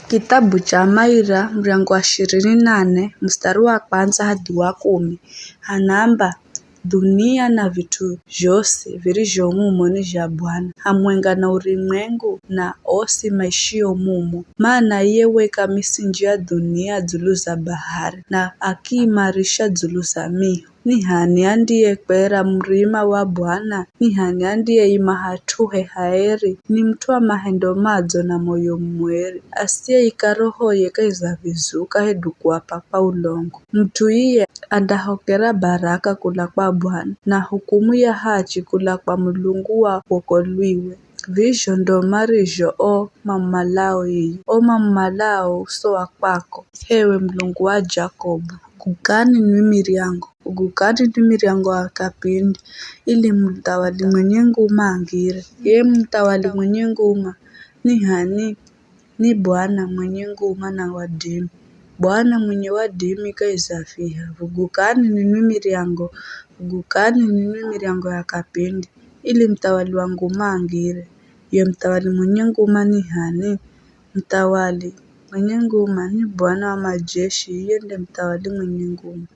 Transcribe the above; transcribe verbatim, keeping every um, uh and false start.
Kithabu cha Maira, muryango wa ishirini na nane, mustari wa kwandza hadi wa kumi, anaamba, "Dhunia na vit'u zhosi virizho mumo ni zha Bwana, hamwenga na urumwengu na osi maishio mumo. Mana iye weka misinji ya dhunia dzulu za bahari, na akiimarisha dzulu za miho. Ni h'ani andiyekwera murima wa Bwana? Ni h'ani andiyeima hat'uhe haeri? Ni mut'u wa mahendo madzo na moyo mueri, asiyeika rohoye kahi za vizuka hedu kuapa kwa ulongo. Mut'u iye andahokera baraka kula kwa Bwana, na hukumu ya hachi kula kwa Mulungu wa wokolwiwe. Vizho ndo marizho o mamumalao iye, o mamumalao uso wa kwako, h'ewe Mulungu wa Jakobu." Gukani nwi miryango, gukani nwi miryango ya kapindi, ili muthawali mwenye nguma angire. Ye muthawali mwenye nguma ni h'ani? Ni Bwana mwenye nguma na wadimi, Bwana mwenye wadimi kahi za viha. Vugukani ninwi miryango, vugukani ninwi miryango ya kapindi, ili muthawali wa nguma angire. Ye muthawali mwenye nguma ni h'ani? Muthawali mwenye nguma ni Bwana wa majeshi, iye nde muthawali mwenye nguma.